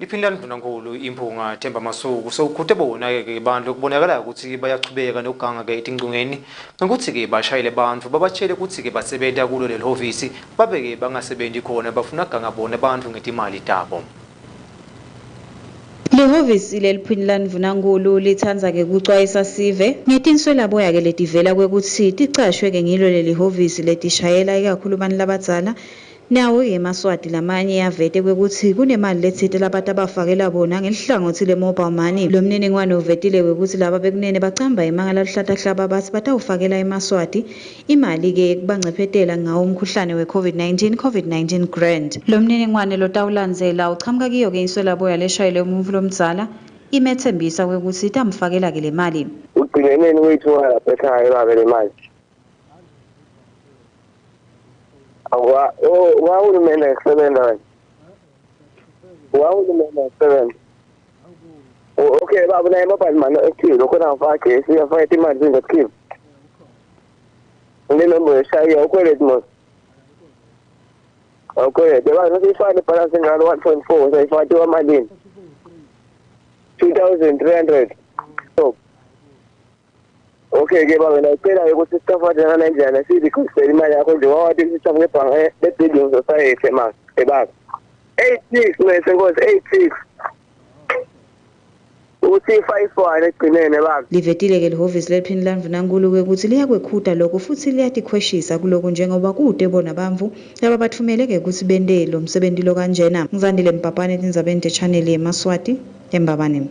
Liphini laNdvunankulu Imphunga Themba Masuku sewukhute bona-ke bantfu kubonakala kutsi bayachubeka nokuganga-ke etincungeni ngekutsi-ke bashayele bantfu babatshele kutsi-ke basebenta kulo leli hhovisi babe-ke bangasebenti khona, bafuna kuganga bona bantfu ngetimali tabo. Lihhovisi leliphini laNdvunankulu litsandza-ke kucwayisa sive ngetinswelaboya-ke letivela kwekutsi ticashwe-ke ngilo leli hhovisi letishayela ikakhulu bantfu labadzala. Nawo-ke emaSwati lamanye avete kwekutsi kunemali letsite labatabafakela bona ngelihlangothi le-mobile money. Lo mniningwane uvetile kwekutsi laba bekunene bacamba emanga laluhlatahlaba batsi batawufakela emaSwati imali-ke yekubancephetela ngawo umkhuhlane we-COVID-19, COVID-19 grant. Lo mniningwane lotawulandzela uchamuka kiyo-ke inswelaboya leshayele umuntfu lomdzala imetsembisa kwekutsi itamfakela-ke le mali. Ugcine nini ukuyithola lapha ekhaya babe le mali? Wahulumende ngisebenza wena. Wahulumende ngisebenza. Okay baba, unayo mobile money active, ukhona ngifaka gesi, uyafaka imali zinga-active. Ngine nombolo eshayiya, ukweleti mos. Awukweleti, baba nasiyifaka ibhalansi engalo 1.4, sayifaka malini? 2300. So okay ke baba, ngiyacela ukuthi sitafade ngalendlela siyikhosele imali yakho nje wawati ukuthi sichamuke ebhange le-building society ma ebaba. 86 mese nkosi, 86. Uthi 51 ekugcineni baba. Livetile-ke lihhovisi leliphini laNdvunankulu kwekutsi liyakwekhuta lokhu futsi liyatikhweshisa kuloku njengoba kute bona bantfu lababatfumele-ke kutsi bente lo msebenti lo kanjena. Ngizandile Mbhabhane etindzabeni te-channel yemaSwati eMbabane.